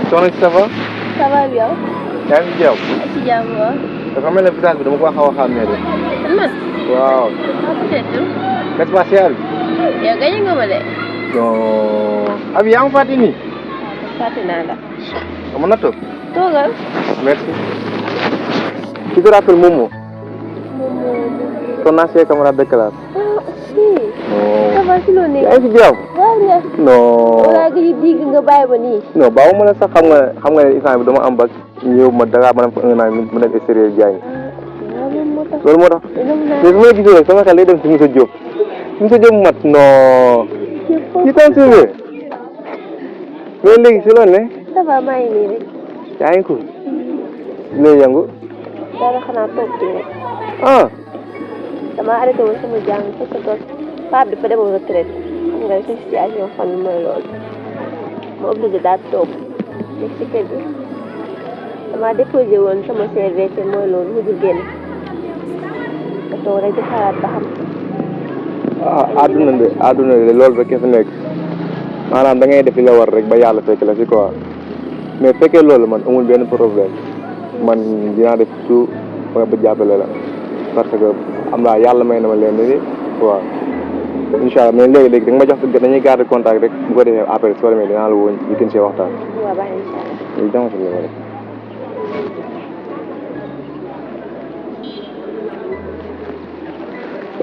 soxna si ça va. ça va bien. yaa ngi ci jàmm. ci jàmm waaw. dafa mel ne visage bi dama ko xaw a xàmmee de. man. waaw. peut-être. n'est-ce pas Cheikh Abi. yow gañe nga ma de. non. Abi yaa ngi fàtte nii. fàtte naa la. dama nattu. toogal. merci. tu te rappelles Momo. ton ancien camarade de classe. ah si. non. ça va si loo nekk. yaa ngi ci jàmm. waaw ne. non. wala gi digg nga bàyyi ba nii. non baawu ma la sax xam nga ne instant bi dama am bac ñëw ma Dakar ma dem fa 1 an mu nekk extérieur Diagne. waaw loolu moo tax. loolu moo tax. mais bu ma la gisee sama xel day dem si Moussa Diop. Moussa Diop mat non. ci temps suivee. mais léegi si loolu ne. ça va maa ngi nii rek. yaa ngi ko. looy yëngu. dara xanaa toog ci rek. ah. dama arrêté woon sama jàng parce que Pape dafa demoon retraite xam nga suñu situation famille mooy loolu ma obligé daal toog nekk ci kër gi dama déposé woon sama CV te mooy loolu mujj génn nga toog rek di xalaat ba xam. àdduna de loolu rek fi nekk maanaam da ngay def li la war rek ba yàlla fekk la fi quoi mais fekkee loolu man amul benn problème man dinaa def tout ba jàppale la parce que am naa yàlla may na ma leen ni waaw incha allah mais léegi da nga ma jox dañuy garder contact rek bu ko defee après soo demee dinaa la woo ñu gën see waxtaan. waaw baax na incha allah. léegi jox ma sa numéro.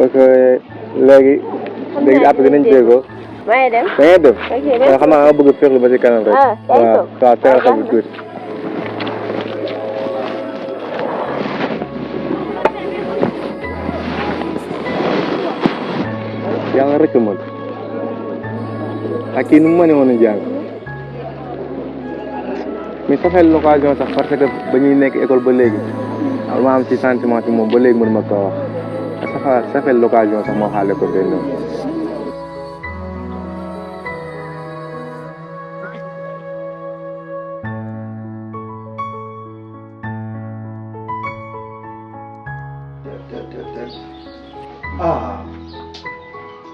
ok léegi. léegi après dinañ déggoo. maa ngi dem. da ngay dem. ok merci xam naa nga bëgg a féexlu ba ci kanam rek. waaw waaw tegal xel bi tuuti. yàlla rek a mën ak kii nu mu mënee woon a jàng mais ça fait l'occasion sax parce que ba ñuy nekk école ba léegi ma am ci sentiment ci moom ba léegi mënuma ko wax ça fait l'occasion sax moo xaale ko benn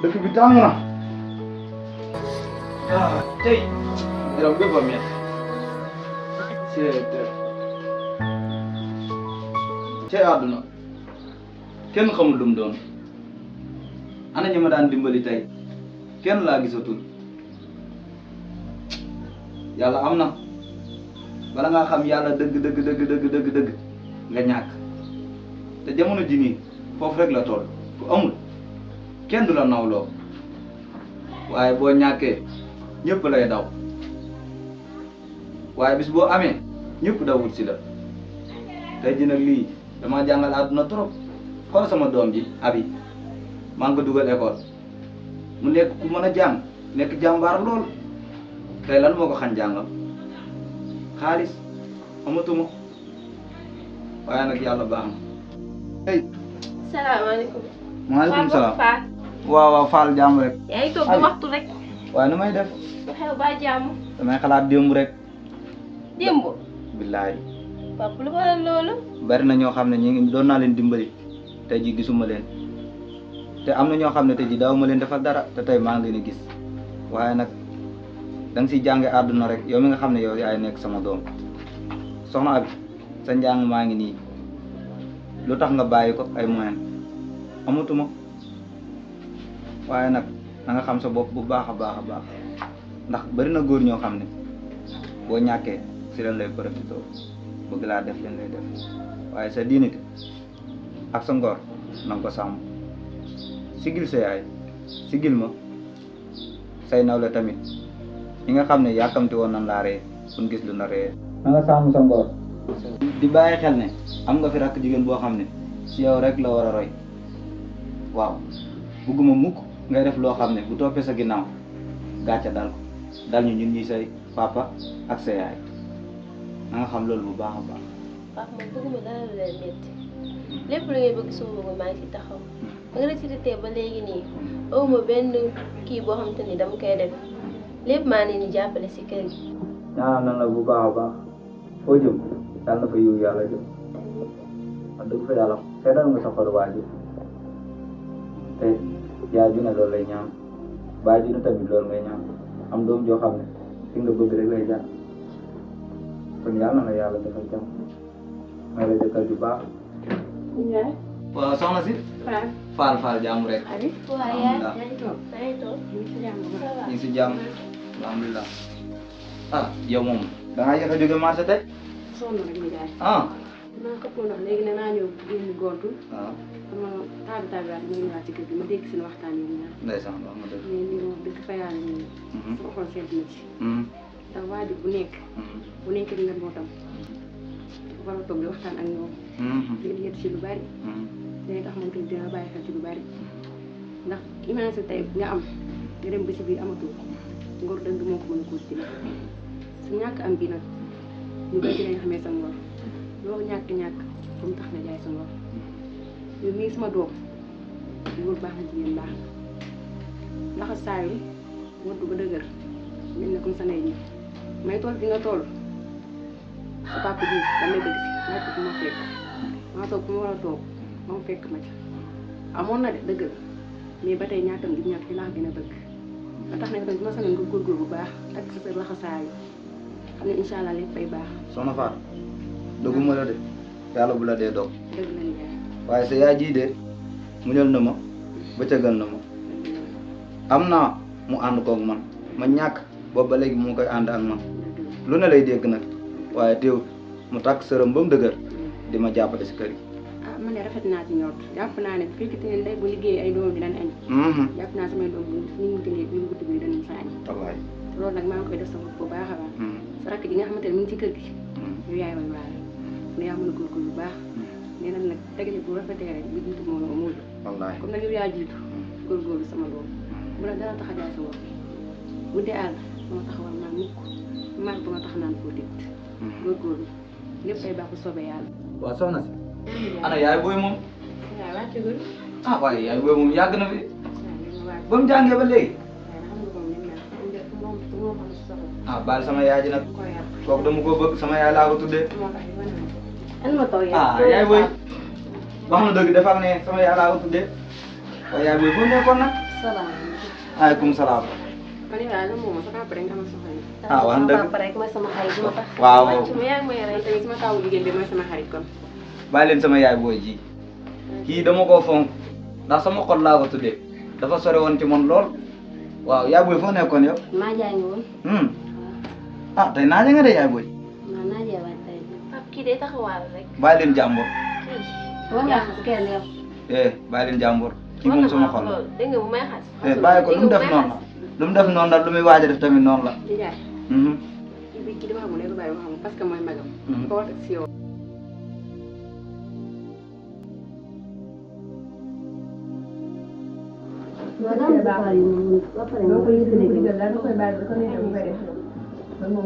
dëkk bi tàng na tey yaram bépp a metti cey àdduna kenn xamul lu mu doon ana ñi ma daan dimbali tey kenn laa gisatul yàlla am na bala ngaa xam yàlla dëgg nga ñàkk te jamono ji nii foofu rek la toll ku amul kenn du la nawloo waaye boo ñàkkee ñëpp lay daw waaye bis boo amee ñëpp dawul si la tey ji nag lii dama jàngal àdduna trop xool sama doom ji abi maa ngi ko dugal école mu nekk ku mën a jàng nekk jàmbaar lool tey lan moo ko xañ jàngam xaalis amatuma waaye nag yàlla baax na. hey. salaamaaleykum. maaleykum salaam. waaw Fall jàmm rek. yaa ngi toog di waxtu rek. waaye nu may def. lu xew ba jàmm. damay xalaat démb rek. démb. billaay. papa lu waral loolu. bari na ñoo xam ne ñi ngi doon naa leen dimbali tey ji gisuma leen te am na ñoo xam ne tey ji daaw ma leen defal dara te tey maa ngi leen gis waaye nag da nga siy jànge àdduna rek yow mi nga xam ne yow yaay nekk sama doom soxna Abi sa njàng maa ngi nii lu tax nga bàyyi ko ay moyen amatuma waaye nag na nga xam sa bopp bu baax a baax ndax bari na góor ñoo xam ne boo ñàkkee si leen lay profité bëgg laa def leen lay def waaye sa diinité ak sa ngor na nga ko sàmm sigil sa yaay sigil ma say nawle tamit ñi nga xam ne yàkkamti woon nañ laa ree buñ gis lu na ree na nga sàmm sa ngor di bàyyi xel ne am nga fi rakk jigéen boo xam ne si yow rek la war a roy waaw bugguma mukk ngay def loo xam ne bu toppee sa ginnaaw gàcce dal ko dal ñu ñun ñi say papa ak sa yaay na nga xam loolu bu baax a baax. waaw man bëgguma dara lu leen métti lépp lu ngay bëgg suma bëgg maa ngi ci taxaw ba nga retraité ba léegi nii awma benn kii boo xam te ni dama koy def lépp maa leen di jàppale si kër gi. ñaanal na la bu baax a baax foo jëm yàlla na fa yiw yàlla jëm wax dëgg fa yàlla seetal nga sa xol waajur te yaay ju ne loolu lay ñaan baay ju ne tamit loolu ngay ñaan am doom joo xam ne fi nga bëgg rek lay jaar kon yàlla na yàlla defal jàmm may la jëkkal ju baax. Ndiaye. waaw soxna si. Fall jàmm rek. waaw yaa ngi toog. ñu ngi si jàmm. alhamdulilah. ah yow moom da ngaa yéex a jóge marché tey. sonn rek Ndiaye. ah. maa ko ndox léegi ne naa ñëw génn gontu. waaw. sama taabiwaat ñu ñëwaat ci kër gi ma dégg seen waxtaan yi ñaar. ndeysaan wax nga dëgg. mais lii moom dëgg fa yàlla nii. sama xol sedd na ci. ndax waajur bu nekk. bu nekk di nga mbootam. war a toog di waxtaan ak ñoom. di yedd ci lu bari. day tax moom tamit dina bàyyi xel ci lu bari. ndax imagine tey nga am nga dem ba ci biir amatul ngor dëgg moo ko mën a continuer. su ñàkk am bi nag ñu bëri dinañ xamee sa ngor loolu ñàkk-ñàkk ba mu tax nga jaay sa ngor. yow mii sama doom góor baax na jigéen baax na laxa saayu woddu ba dëgër mel ne comme sa ndey ji may tool bi nga toll sa papa ji damay dëgg si laaj ko fu ma fekk maa toog fu ma war a toog ma mu fekk ma ca amoon na de dëgg la mais ba tey ñàkkam gi ñàkk ci laa gën a bëgg ba tax na tamit bu ma sañoon nga góorgóor bu baax ak sa laxa saayu xam ne incha allah lépp fay baax. soxna Faat dëgguma la de yàlla bu la dee dog. dëgg la Ndiaye. waaye sa yaay jii de muñal na ma bëccëgal na ma am naa mu ànd koog man ma ñàkk boobu ba léegi mu koy ànd ak man lu ne lay dégg nag waaye teewut mu takk sërëm ba mu dëgër di ma jàppale si kër gi. ah man de rafet naa ci ñor jàpp naa ne bu fekkee ne ndey bu liggéey ay doom bi dañ añ. jàpp naa samay doom bu ñu tëjee bu ñu guddi bi dañu sa añ. wallaay loolu nag maa ngi koy def sama bopp bu baax a baax. sa rakk ji nga xamante ne mu ngi ci kër gi. yow yaay way waale ne yaa mën a góorgóorlu bu baax. nee nañ nag tegale bu rafetee rek bi jiitu moo la amul. wallaay comme nag yow yaa jiitu góorgóorlu sama doom bu la dara tax a jaay sa bopp bu dee àll moo taxawal naan mukk man ba ma tax naan koo dégg góorgóorlu lépp ay baax bu soobee yàlla. waaw soxna si. ana yaay booy moom. waaw wàccagul. ah waaye yaay booy moom yàgg na fi. ba mu jàngee ba léegi. ah baal sama yaay ji nag. kooku dama ko bëgg sama yaay laa ko tuddee. ah yaay booy wax na dëgg defal ne sama yaay laa ko tuddee waaye yaay booy foo nekkoon nag. salaamaaleykum. maaleykum salaam. ma ne waaye nag moom sa papa rek nga ma soxla. ah wax dëgg sama papa rek mooy sama xarit moo tax. waaw ma yaa ngi may rey tamit sama tawu jigéen bi mooy sama xarit kon. bàyyi leen sama yaay booy ji kii dama koo fonk ndax sama xol laa ko tuddee dafa sore woon ci man lool waaw yaay booy foo nekkoon yow. maa jàngi woon. ah tey naaja nga de yaay booy. waaw naa jeewaat tey. pap kii day taxawaal rek. bàyyi leen jàmbur. war naa xas kenn yow. bàyyi leen jàmbur kii moom sama xol la. dégg nga bu may xas. bàyyi ko lu mu def noonu la lu mu def noonu la lu muy waaj a def tamit noonu la. di jaay. kii dama xamul ne du bàyyi ma xamul parce que mooy magam. ko wax si yow.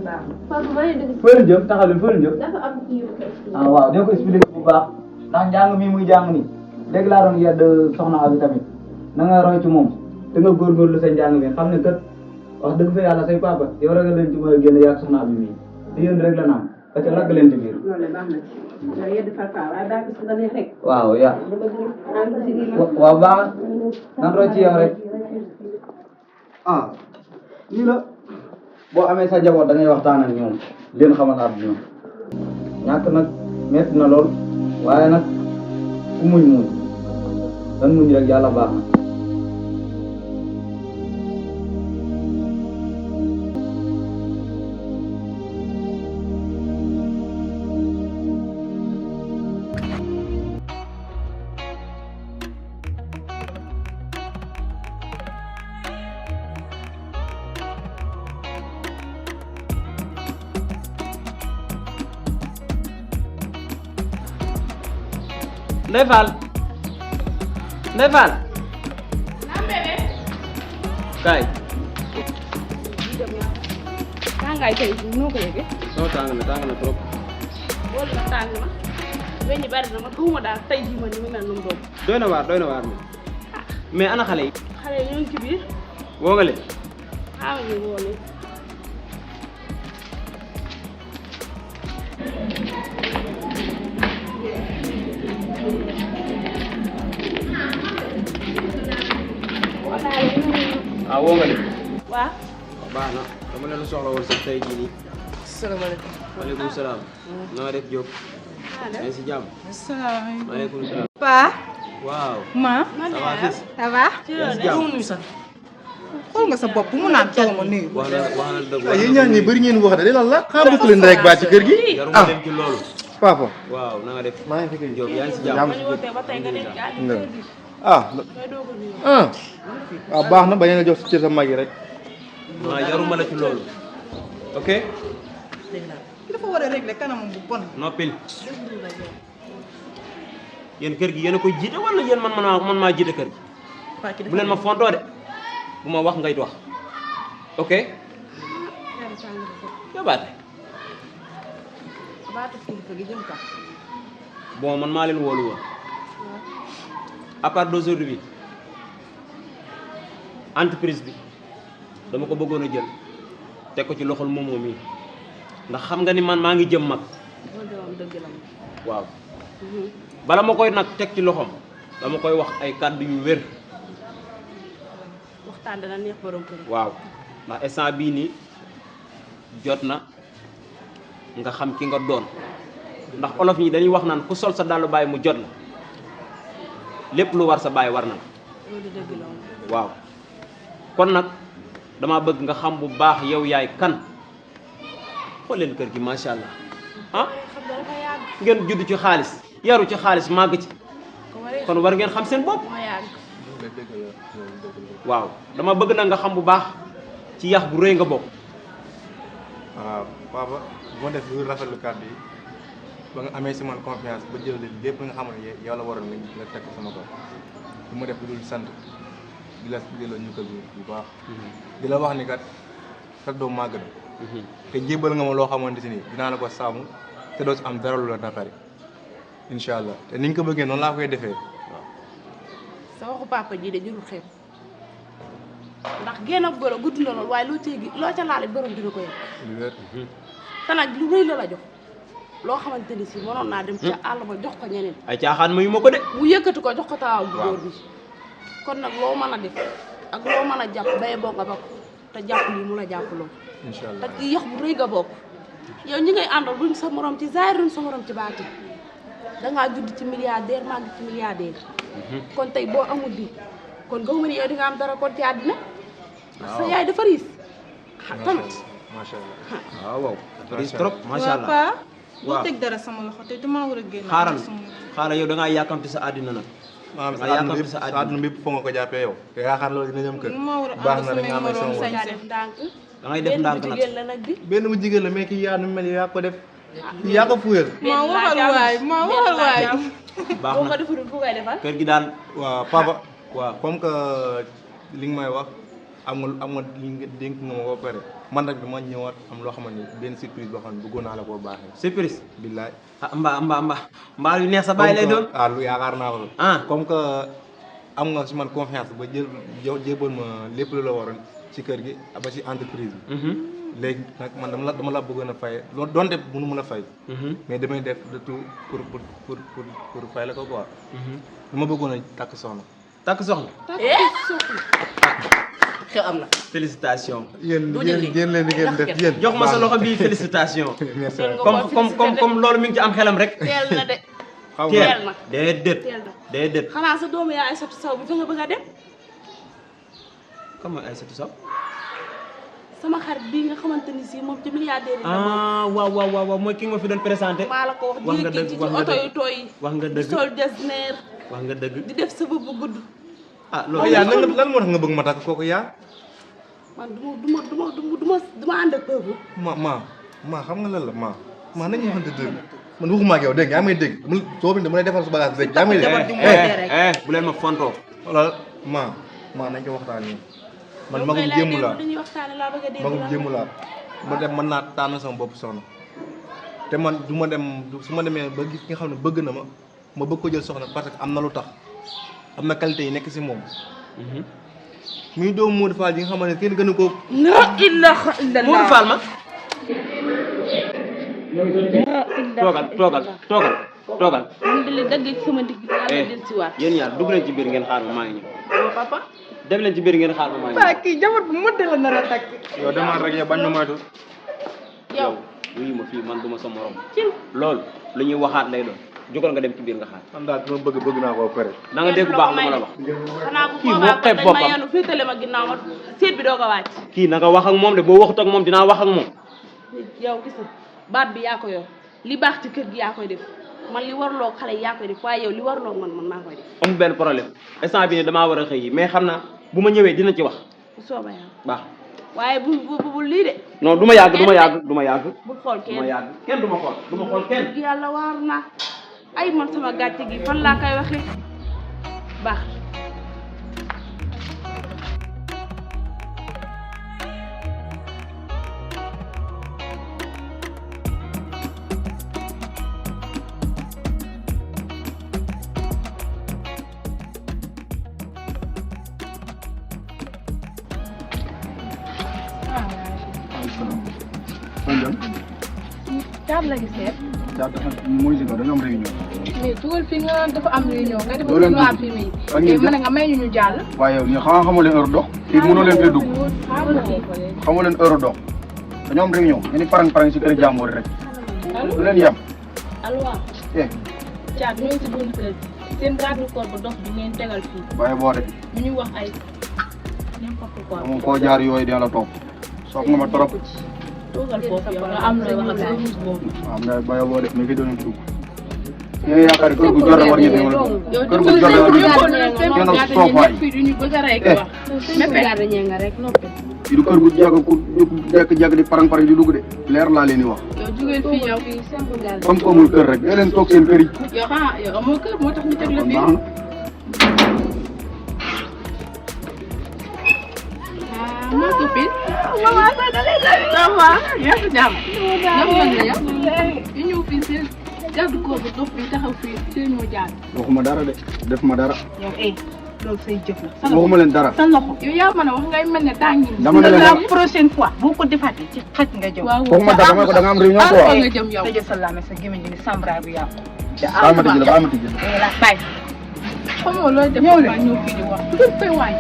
foo leen jëm taxaw leen foo leen jëm. ah waaw dina ko expliqué bu baax ndax njàng mi muy jàng nii léegi laa doon yedd soxna Abi tamit na nga roy ci moom te nga góorgóorlu sa njàng mi xam ne kat wax dëgg fa yàlla say papa yow rek leen ci mën a génne yaag soxna Abi mii te yéen rek la naan parce que lagg leen ci biir. loolu baax na ci yow yedd Fafa waaye baax na da neex rek. waaw yaa waaw baax nan roy ci yow rek ah lii la boo amee sa jaboot da ngay waxtaan ak ñoom leen xamal àdduna ñàkk nag metti na lool waaye nag ku muñ muñ dan muñ rek yàlla baax na. Ndeye Fall Ndeye Fall. naam bébé. Kaay. tàngaay tey noo ko yëgee. non tàng na trop. wóolu na tàng na. weñ ñi bari na ma xawma daal tey jii ma ni mu mel noonu doom. doy na waar moom. mais ana xale yi. xale yi ñoo ngi ci biir. woo nga leen. xaaral ñu woo leen. ah woo nga leen. waaw. baax na dama leen soxla woon sax tey jii nii. asalaamaaleykum. waaleykum salaam. na nga def Diop. yaa ngi si jàmm. asalaamaaleykum. waaleykum salaam. Paa. waaw. Ma. ça va fils. ça va. yaa ngi si jàmm. nuyu sax. xool nga sa bopp mu naan taw ma nuyu. wax na dëgg. waaw yéen ñaar ñi bëri ngeen wax de lan la xam nga leen rek ba ci kër gi. jaruma dem ci loolu. papa. waaw na nga def. maa ngi fi Diop yaa ngi si jàmm. baax na ba ngeen a jox ci sa mag yi rek. waaw jaruma la ci loolu. ok. ki dafa war a régler kanamam bu bon. noppil. yéen kër gi yéen a koy jiite wala yéen man maa jiite kër gi. bu leen ma fontoo de. bu ma wax ngay wax. ok. yabaate. bon man maa leen wóolu woon. à part d'aujourd'hui entreprise bi dama ko bëggoon a jël teg ko ci loxol moomoo mii ndax xam nga ni man maa ngi jëm mag. waaw. bala ma koy nag teg ci loxom dama koy wax ay kàddu yu wér. waxtaan dana neex borom kër. waaw ndax instant bii nii jot na nga xam ki nga doon ndax olof ñi dañuy wax naan ku sol sa dàllu baay mu jot la lépp lu war sa baay war na la. loolu dëgg la waaw kon nag dama bëgg nga xam bu baax yow yaay kan xool leen kër gi macha allah ah ngeen judd ci xaalis yaru ci xaalis màgg ci kon war ngeen xam seen bopp. waaw dama bëgg na nga xam bu baax ci yax bu rëy nga bokk. waaw papa bu ma def lu rafetlu kàddu yi ba nga amee si man confiance ba jël lépp nga xam ne yow la waroon nga teg ko sama kaw du ma def lu dul sant di la ñu ko bu baax. di la wax ni kat sa doom màgg na te jébal nga ma loo xamante si nii dinaa la ko sàmm te doo si am dara lu la naqari incha allah te ni nga ko bëggee noonu laa koy defee. sa waxu papa ji de jurul xeeb ndax génn ak goro gudd na lool waaye loo ca laale borom dina ko yëg. lu wér. te nag lu rëy la jox loo xamante ni si mënoon naa dem ca àll ba jox ko ñeneen. ay caaxaan mayu ma ko de. mu yëkkati ko jox ko taawam bu góor bi kon nag loo mën a def ak loo mën a jàpp baye boo nga bokk te jàpp lii mu la jàpp loolu. incha allah te ci yax bu rëy nga bokk yow ñi ngay àndal duñ sa morom ci zaahir duñ sa morom ci baatin dangaa judd ci milliardaire màgg ci milliardaire. kon tey boo amul di kon gaw ma ni yow di nga am dara kon ci àddina. sa yaay dafa riis. tamit macha allah. waaw dafa riis trop macha allah. Paa. boo teg dara sama loxo te damaa war a génn. xaaral yow da ngaa yàkkamti sa àddina nag. maanaam sa àdduna bépp foo nga ko jàppee yow. te yaakaar loolu dina jëm kër. baax na rek nga amee sama da ngay def ndànk. da ngay def ndànk nag jigéen la nag bi. benn bu jigéen la mais kii yaa nu mel yaa ko def. yaa ko fuyal. maa waxal waay baax boo na ko defalul ku koy defal. kër gi daal. waaw papa. waaw comme que li nga may wax am nga li nga dénk nga ma ba pare man nag dama ñëwaat am loo xamante ni benn surprise boo xam ne bëggoon naa la koo baaxee. surprise. billaay. ah mbaa yu neex sa bàyyi lay doon. lu yaakaar naa ko. comme que am nga si man confiance ba jébal ma lépp lu la waroon ci kër gi ba ci entreprise bi. léegi nag man dama la bëggoon a fay loolu donte mënu mën a fay. mais damay def de tout pour fay la ko quoi. dama bëggoon a takk soxna. takk soxna. xew am na. félicitations. yéen leen di ngeen def yéen. jox ma sa loxo bii félicitations. merci comme loolu mi ngi ci am xelam rek. teel na de. teel na déedéet. xanaa sa doomu yaa Aïssatou Sow bi fa nga bëgg a dem. comme mooy Aïssatou Sow. sama xarit bii nga xamante ni si moom ci milliardaire yi. waaw mooy ki nga ma fi doon présenté. maa la ko wax nga dëgg ci oto yu tooy yi. wax nga dëgg sol jasneer. wax nga dëgg. di def sa bu gudd. loolu yaa lan moo tax nga bëgg ma takk kooku yaa. man du ma ànd ak peuple. ma xam nga lan la ma nañu waxante dëgg man waxuma ak yow dégg nga yaa may dégg soo bi dama lay defal su bagage dégg yaa may dégg. bu leen ma fontoo. loolu ma nañ ko waxtaan nii. man magum jéemu laa magum jéemu laa ma dem mën naa tànn sama bopp soxna te man du ma dem su ma demee ba gis nga xam ne bëgg na ma bëgg ko jël soxna parce que am na lu tax am na qualité yi nekk si moom. muy doomu Modou Fall yi nga xamante ne kenn gënu ko. la ilaha illallah Modou Fall ma. toogal. man de li dagg sama digg yàlla del si waat. yéen ñaar dugg leen ci biir ngeen xaar ma maa ngi ñëw. papa. dem leen ci biir ngeen xaar ma maa ngi ñëw. kii jabar bu mënte la nar a takk. yow demal rek yow bañ ma moytu. yow wuyu ma fii man duma sa morom loolu lu ñuy waxaat lay doon jógal nga dem ci biir nga xaar man daal dama bëgg naa ko pare na nga dégg bu baax lu ma la wax xanaa bu kii moo boobaa xeeb dañ ma boppam yanu féetale ma ginnaaw ma seet bi doo ko wàcc kii na nga wax ak moom de boo waxut ak moom dinaa wax ak moom yow gis nga baat bi yaa ko yor li baax ci kër gi yaa koy def man li warloo xale yi yaa koy def waaye yow li warloo man maa koy def amul benn problème instant bi ne damaa war a xëy yi mais xam naa bu ma ñëwee dina ci wax bu sooba yàlla baax waaye bu lii de non du ma yàgg du ma yàgg du ma yàgg bu xool du ma kenn yàgg kenn du ma xool du ma xool kenn yàlla waar naa ay man sama gàcce gi fan laa koy waxee baax Caat la gis seet. Caat dafa mooy si kaw dañoo am réunion. mais dugal fi nga dafa am réunion nga def Loolu waa lañ fi muy. ak ngeen ma ne nga may ñu jàll. waaye yow ñii xamoo leen heure dox fii mënoo leen fee dugg xamoo leen heure dox dañoo am réunion ngeen di parang si kër jàmbur rek du leen yem. allo waaw. Caat ñoo ngi si buntu kër gi seen garde corps ba dox bi ngeen tegal fii waaye boo de ñu ñuy wax ay n'importe quoi. moom foo jaar yooyu dina la topp soog nga ma trop. toogal foofu yow nga am looy wax ak sa gis boobu. waaw mais bàyyi boo de mais fii doon dugg. yéen yaakaar ne kër gu jot a war ngeen ñëw kër gu jot a war ngeen a soofaay. fii du ñu bëgg a rey ko wax. fii du kër gu jàgg ku jekk-jekk di parang di dugg de leer laa leen di wax. yow jugee fii yow. comme que amul kër rek da leen toog seen kër yi. yow xanaa yow amoo kër moo tax ñu teg la kon fii. baax na. moo ko fii. ça va. yaa ngi jàmm. ñu ñëw fii seen garde corps bi dox bi taxaw fii seen ñoo jaar. waxuma dara de def ma dara. yow loolu say jëf la. waxuma leen dara. sa loxo yow yaa mën a wax ngay mel ne tàngi. dama ne la prochaine fois boo ko defaatee ci xaj nga jëm. waaw waxuma dara mooy ko da nga am réunion quoi. nga jëm yow. tëjee sa lame sa gémmiñ gi ni sambra bu yàqu. baal ma tijji la baal ma tijji la. bàyyi. xamoo looy def ñëw fii di wax du fay waay.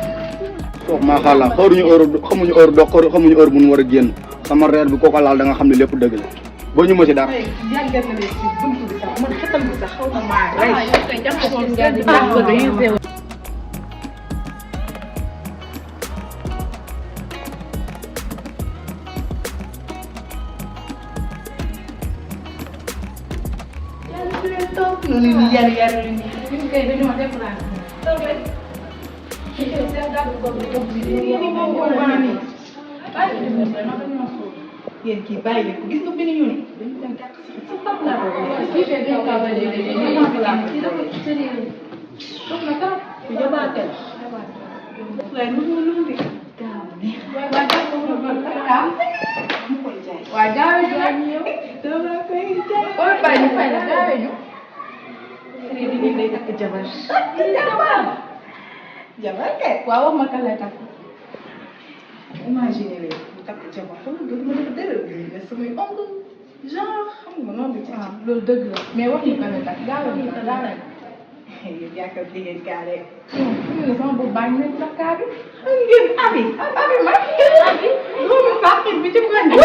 toog maa xaala xamuñu heure dox xamuñu heure bu ñu war a génn sama reer bi kooko laal da nga xam ne lépp dëgg la boo ñu ma si dara. yàggal na leen ci buntu bi sax man xetal bi sax xaw na maa rey. yow kay jaxasoon nga di noonu ni yar ñu kay dañoo déplacé toog rek ci seen gàddu ko bi toog bi ni mo ko wani bàyyi ñu ne ma dañoo so yéen kii bàyyi ko gis nga bi ñu ne dañu dem gàtt ci top la ko ci fe do ka ba de ñu ma la ci dafa sëri tok na ka ku jobaate lay nu di gaaw ne wa ja ko ko ka mu koy jaay wa jaawe ju ñu do la koy jaay o bàyyi ñu fay la jaawe ju di ni day takk jabar jabar kay waaw wax ma kan lay takk imagine leen mu takk jabar xam nga dëgg ma dafa dërër nga samay ongle genre xam nga noonu ci am loolu dëgg la mais wax ñu kan lay takk gaaw ñu kan lay takk yow yaakaar di ngeen gaare la sama boobu baa ngi nekk takkaa bi xam ngeen abi ma abi doomu sàqit bi ci koñ bi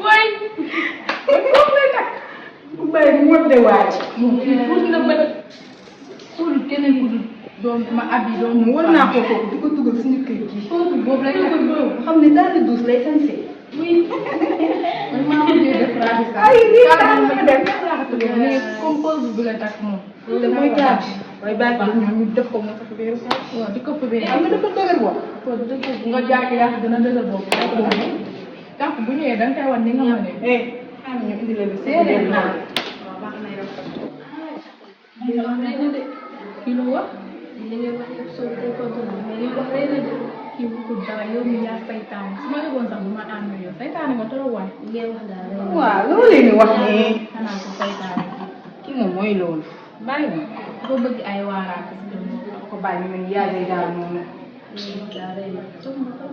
waay foofu lay takk ku bàyyi mu wëb de waaj moom tuuti na bët tuuti keneen ku dul doom ma ab yi doom war naa ko kooku di ko dugal suñu kër gi kooku boobu lay dugal boobu xam ne daal di duus lay sañse oui man maa mujjee def rabi sax ay lii daal ma def mais comme pause bi la takk moom loolu mooy gaab waaye bàyyi ko ñoom ñu def ko moo tax beeru sax waaw di ko fa beeru am nga dafa dëgër bopp ko dëgër nga jaay yàq dina dëgër bopp tànk bu ñëwee da nga koy wan ni nga mënee xam ñu indi la bi séeréer naa baax na yow kii lu wax li ngay wax yëpp soo ko mais li wax rek la de kii bu ko dara yow mi yaa saytaane su ma yëgoon sax bu ma ànd yow saytaane ma trop waay li ngay wax daal rek waaw loolu leen wax nii xanaa ko saytaane kii moom mooy loolu bàyyi ma dafa bëgg ay waaraat ko bàyyi ma yaa day daal noonu daa rek la jox ma ko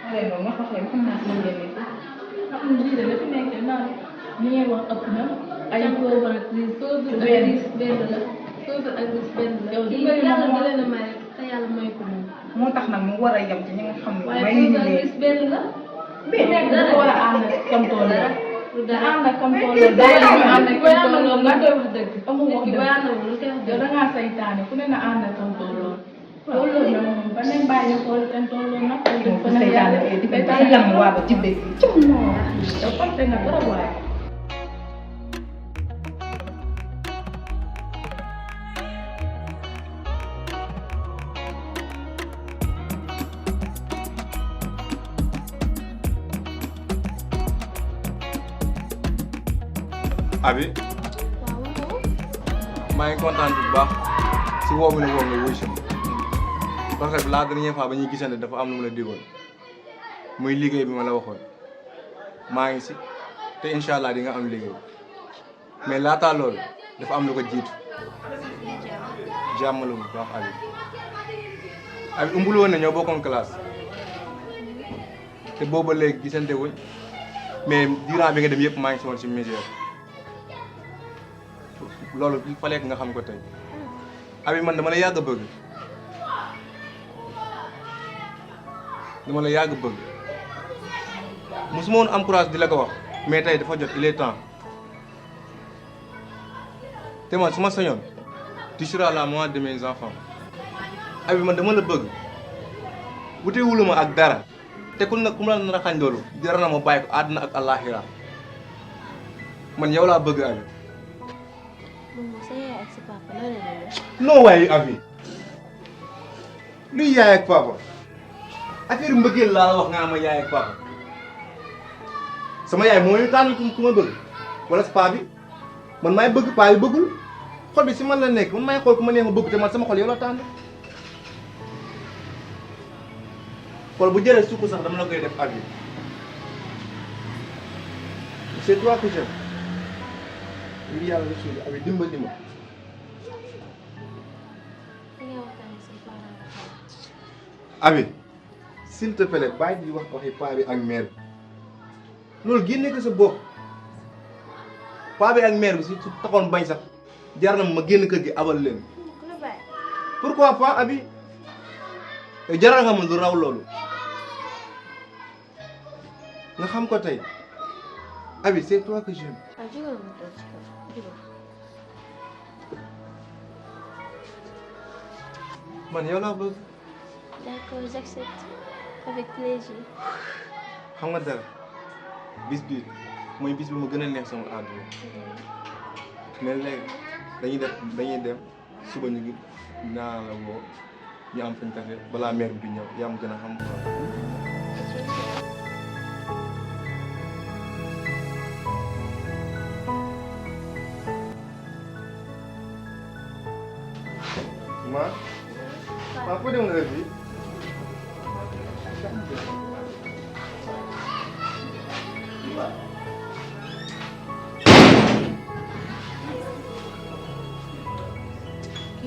xale noonu ma wax leen xam naa si ngeen ni xam nga lii de dafa nekk naan li ngeen wax ëpp na ay boobu ak lii soo benn la soo ak benn la yow di bëri yàlla di leen a may rek yàlla may ko moom. moo tax nag mu war a yem ci ñi nga xam ne waaye may pour ñu nga ne gis benn la. benn nekk dafa war a ànd ak kam tool la. dara ànd ak kam tool la dara ñu ànd ak kam tool la nga koy wax dëgg. amul wax dëgg booy àndal lu koy wax yow dëgg. da ngaa saytaane ku ne na ànd ak kam tool lool. loolu la moom ba ne bàyyi xool kam tool lool nag. moom ko seytaane di ko saytam waa ba jibbe yow konte nga trop waaye. Abi maa ngi kontaan bu baax si woo mi la woo nga wuyu si parce que la dernière fois ba ñuy gisante dafa am lu mu la digoon muy liggéey bi ma la waxoon maa ngi si te incha allah di nga am liggéey mais laataa loolu dafa am lu ko jiitu jàmm la bu baax Abi umbul woon ne ñoo bokkoon classe te booba léegi gisante wuñ mais durant bi nga dem yëpp maa ngi si woon si mesure loolu il fallait que nga xam ko tey Abi man dama la yàgg bëgg mosuma woon am courage di la ko wax mais tey dafa jot il est temps te man su ma sañoon tu seras la maman de mes enfants Abi man dama la bëgg wute wuluma ak dara te ku nag ku ma la nar a xañ loolu jar na ma bàyyi ko àdduna ak àllaaxira man yow laa bëgg Abi. moom sa yaay ak sa papa lan la leen non waaye Abi luy yaay ak papa affaire mbëggeel laa la wax nga ma yaay ak papa sama yaay moo ñu tànn ku ma bëgg wala sa paa bi man maay bëgg paa bi bëggul xol bi si man la nekk man maay xool ku ma neex ma bëgg te man sama xol yow la tànn xool bu jëlee sukk sax dama la koy def Abi c'est toi que j'aime ngir yàlla rasul Abi dimbali ma Abi s'il te plaît bàyyi di wax waxi paa bi ak mère bi loolu génne ko sa bopp paa bi ak mère bi su taxoon bañ sax jar na ma génn kër gi abal leen pourquoi pas Abi jaral nga ma lu raw loolu nga xam ko tey Abi c'est toi que j'aime man yow laa bëgg D'accord, j'accepte. Avec plaisir. xam nga dara bis bi mooy bis bi ma gën a neex sama àdduna mais léegi dañuy dem suba ñu ngi naa la woo ñu am fañ tase balaa mère bi ñëw yaa ma gën a xam maa foo demoon heure bi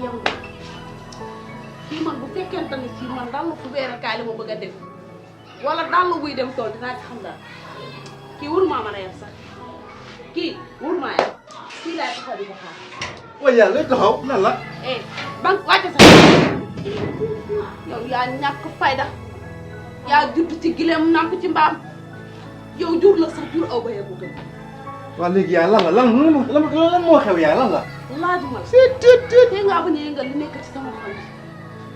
yow kii man bu fekkente ni si man daal fu weerakaay li ma bëgg a def wala daal buy dem tool dinaa ci xam daal kii wur maa mën a yem sax kii wur maa yem kii laay taxaw di ko xaar. waaye yàlla lay taxaw lan la. ban wàcce sax yow yaa ñàkk fayda yaa judd ci gileem nàmp ci mbaam yow jur la sax jur aw ba yee ko gën. waa léegi yaay lan la lan moo xew yaay lan la. laajuma la. tey ngaa bañ a yëngal li nekk ci sama xol.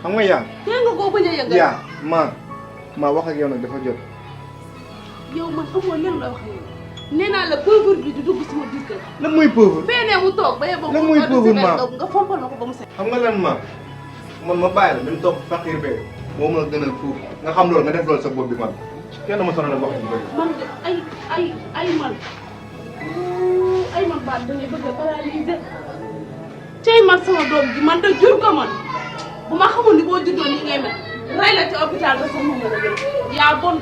xam nga yaa. tey nga koo bañ a yëngal. yaa maa wax ak yow nag dafa jot. yow man amoo leen looy wax ak yow nee naa la pauvre bi di dugg sama biir kër. lan mooy pauvre. feneen mu toog ba yeboo. lan mooy pauvre nga fompal ma ko ba mu set. xam nga lan man ma bàyyi la même toog fakir bee moo mën a gënal foofu nga xam loolu nga def loolu sa bopp bi man kenn ma sonal wax ji bëri. man de ay man baat da ngay bëgg a paralysé tey man sama doom ji man da jur ko man bu ma xamul ni boo juddoo nii ngay mel rey la ci hôpital ba sax mu mën a jël yaa bon.